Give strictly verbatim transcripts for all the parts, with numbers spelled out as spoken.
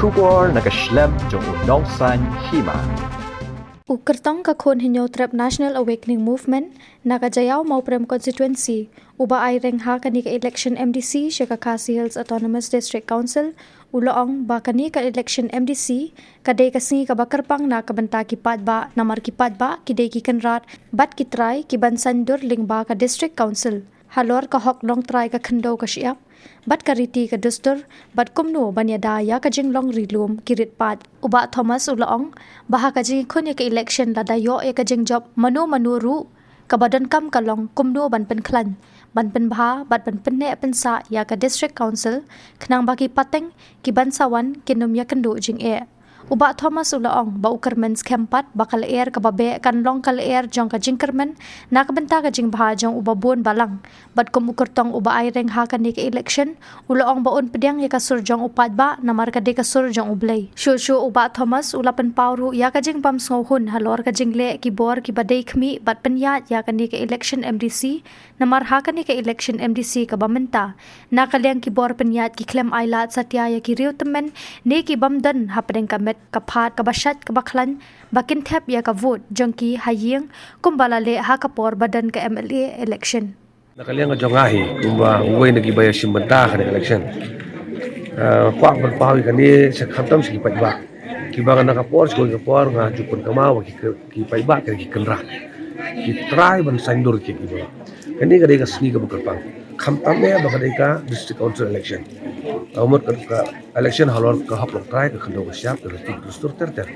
Khubor na ka shlem jong u Nongsaiñ Hima. U kyrtong ka Khun Hynñiewtrep National Awakening Movement na ka Jaïaw Mawprem Constituency, u Bah Aireng, ha kane ka election M D C sha ka Khasi Hills Autonomous District Council, u la ong ba kane ka election M D C ka dei ka sngi kaba kyrpang na ka bynta ki paidbah, namar ki paidbah ki dei ki kynrad bad ki trai ki ban saiñdur lyngba ka District Council halor ka hok nongtrai ka khyndew ka shyiap bad ka riti ka dustur, bad kumno ban ïada ïa ka jinglong ri lum ki rit paid. U Bah Thomas u la ong ba ha ka jingkhun ïa ka election, lada ïoh ïa ka jingjop mano mano ruh, kaba donkam ka long kumno ban pynkhlaiñ, ban pynbha bad ban pynneh pynsah ïa ka District Council, khnang ba ki pateng ki ban sa wan kin ym ïakynduh jingeh. U Bah Thomas u la ong ba u kyrmen skhem pat ba ka lyer kaba beh kan long ka lyer jong ka jingkyrmen na ka bynta ka jingbha jong u babun balang. Bad kum u kyrtong u Bah Aireng ha kane ka election, u la ong ba un pdiang ïa ka sur jong u paidbah, namar ka dei ka sur jong U Blei. Shuh shuh u Bah Thomas u la pynpaw ruh ïa ka jingbym sngewhun halor ka jingleh ki bor kiba dei khmih bad pynïaid ïa kane ka election M D C, namar ha kane ka election M D C kaba mynta, na ka liang ki bor pynïaid ki khlem ailad satia ïa ki riewtymmen ne ki bym don hapdeng ka met ka phad kaba shait kaba khlaiñ ba kin thep ïa ka vote jong ki ha ïing, kumba la leh ha ka por ba don ka M L A election. Na ka liang ka jong nga hi, kumba uwei na kiba ïashim bynta ha kane ka election, ah, kwah pynpaw ïa kane sha, khamtam sha ki paidbah. Kiba nga na ka por sha kawei ka por nga ju pynkynmaw ba ki, ki paidbah ki, ki kynrad, ki trai ban saiñdur ki, kiba. Kane ka dei ka sngi kaba kyrpang, khamtam eh ba ka dei ka District Council election. Ka mut ka, ka election halor ka hok nongtrai ka khyndew ka shyiap, ka riti ka dustur ter ter.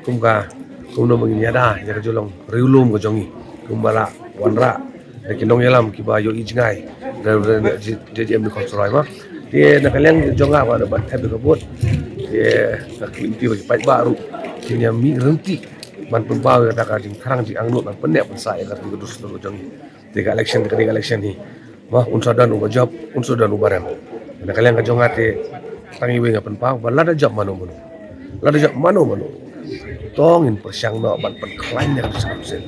Kum ka, kumno ba ngin ïada ïa ka jinglong ri lum ka jong ngi, kumba la wanrah da ki nongïalam kiba ïohi jngai, da, da, da J J M Nichols Roy ma. Te na ka liang jong nga ba, ba thep ïa ka vote, te ka kynti ba ki paidbah ruh kin ïa mih ryntih ban pynpaw ïa kata ka jingthrang jingangnud ban pynneh pynsah ïa ka riti ka dustur ka jong ngi. Te ka election, te ka dei ka election hi, ma, un sa don uba jop, un sa don uba rem. Na ka liang ka jong nga te tang iwei nga pynpaw ba lada jop mano mano, lada jop mano mano, to ngin pyrshang noh ban pynkhlaiñ ïa ka District Council.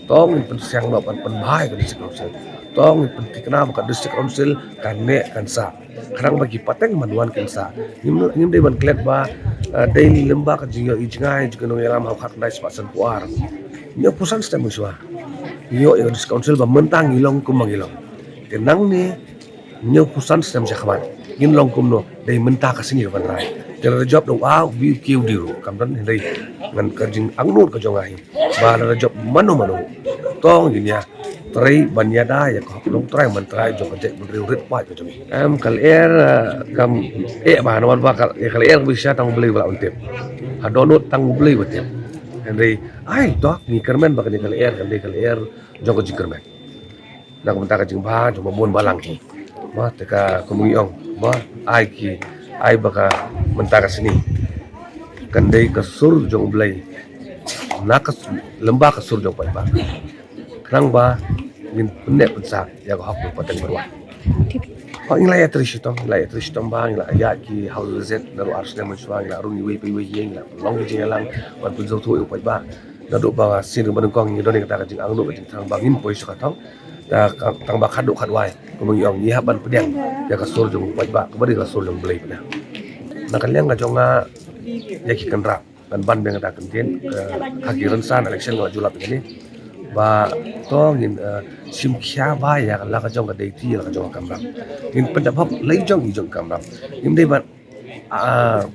To ngin pyrshang noh ban pynbha ïa ka District Council. To ngin pynthikna ba ka District Council kan neh kan sah, khnang ba ki pateng ban wan kin sah. Ngim, ngim dei ban klet ba, eh, dei lyngba ka jingïohi jngai jong ki nongïalam ha u khatkhyndai spah sanphew ar. Hynñiewphew san snem mynshuwa, ngi ïoh ïa ka District Council ba mynta ngi long kumba ngi long. Te nangne hynñiewphew san snem shakhmat ngin long kumno? Dei mynta ka sngi ka ban rai. Te lada jop da u A, u B, u C, u D ruh kam don, hynrei ngan, ka jingangnud ka jong nga hi ba lada jop mano mano, to ngin ïa trei ban ïada ïa ka hok nongtrai myntrai jong ka jaitbynriew rit paid ka jong ngi. Em, ka lyer, eh, kam eh ba namar ba ka, ïa ka lyer kaba shisha tang U Blei ba lah ban tip. Haduh nud tang U Blei ba tip. Hynrei ai to ngi kyrmen ba kane ka lyer kan dei ka lyer jong ka jingkyrmen na ka bynta ka jingbha jong babun balang hi. Ba te ka, kum ngi ong, ba ai ki, ai ba ka mynta ka sngi kan dei ka sur jong U Blei na ka s-, lyngba ka sur jong paidbah, khnang ba ngin pynneh pynsah ïa ka hok jong pateng baroh. Oh, ngi la ïatrei shitom, ngi la ïatrei shitom ba ngi la ïaid ki house visit naduh ar snem mynshuwa, ngi la rung iwei pa iwei ïing, ngi la long ki jingïalang ban pynsngewthuh ïa u paidbah. Naduh ba sien kaba nyngkong ngi don ïa kata ka jingangnud ka jingthrang ba ngin poi sha ka thong. Te ka, tang ba khatduh khatwai, kumba ngi ong, ngi hap ban pdiang ïa ka sur jong u paidbah, kaba dei ka sur jong U Blei pdiang. Na ka liang ka jong nga, ïa ki kynrad, ngan ban biang kata ka ktien, eh, ha ki rynsan election nga la ju lap ïa kane ba to ngin, eh, shim khia bha ïa la ka jong ka deiti, la ka jong ka kamram. Ngin pyndap hok la i jong i jong ka kamram. Ngim dei ban, ah,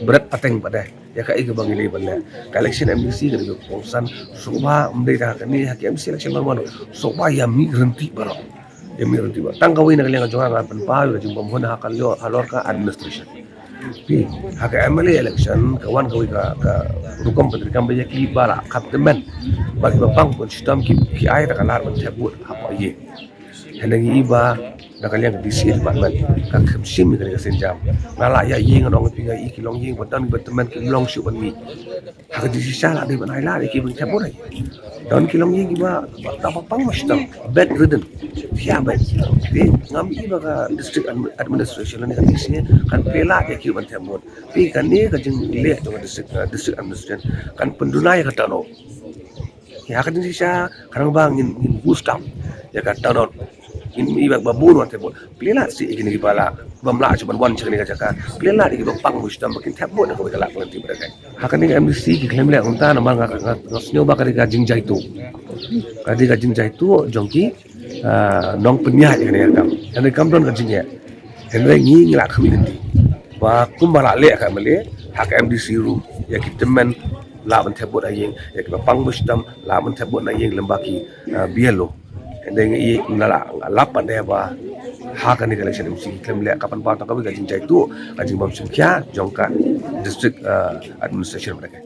bret pateng pat de ïa kaei kaba ngi dei ban leh. Ka election M D C ka dei ka kongsan, sngewbha ym dei tang ha kane, ha ki M C election ban wan, sngewbha ïa mih ryntih baroh. Ïa mih ryntih baroh. Tang kawei na ka liang ka jong nga, ngan pynpaw ïa ka jingbymhun ha ka lio-, halor ka administration. Phi, ha ka M L A election ka wan kawei ka, ka rukom pyntreikam ba ïa kiba la khap tymmen bad kiba pang bun shitom ki, ki ai da ka lad ban thep vote hapoh ïing. Hynrei ngi i ba na ka liang ka D C A department ka khlem shim ïa kane ka sienjam. Nga la ïa ïing, nga ong ïa phi, nga i ki longïing ba don kiba tymmen kim long shuh ban mih. Ha ka jingshisha la dei ban ai lad ïa ki ban thep vote. Don ki longïing kiba, ba, ba pang ba shitom, bedridden, thiah bed. Te ngam i ba ka district admi-, administration lane ka D C A kan pynlait ïa ki ban thep vote. Te kane ka jingleh jong ka district, uh, district administration kan pynduna ïa ka turnout. Ïa ka jingshisha khnang ba ngin, ngin boost up ïa ka turnout. Ngin ïa ba bun wan thep vote. Phi lah sih ïa kine kiba lah bym lah shuh ban wan sha kane ka jaka. Phi lah ïa kiba pang ba shitom ba kin thep vote da kawei ka lad ka lynti ba dang. Ha kane ka M D C ki khlem leh kumta namar nga nga nga sngew ba ka dei ka jingjaituh. Ka dei ka jingjaituh jong ki ah, nongpynïaid ïa kane ka kam. Hynrei kam don ka jingeh. Hynrei ngi ngi la khmih lynti ba kumba la leh ka M L A ha ka M D C ruh ïa ki tymmen lah ban thep vote na ïing, ïa kiba pang ba shitom lah ban thep vote na ïing lem bad ki ah, B L O. Hynrei ngi ngi la lap pat de ba ha kane ka election M C ki khlem leh, ka pynpaw tang kawei ka jingjaituh, ka jingbym shim khia jong ka district ah, administration ba dang.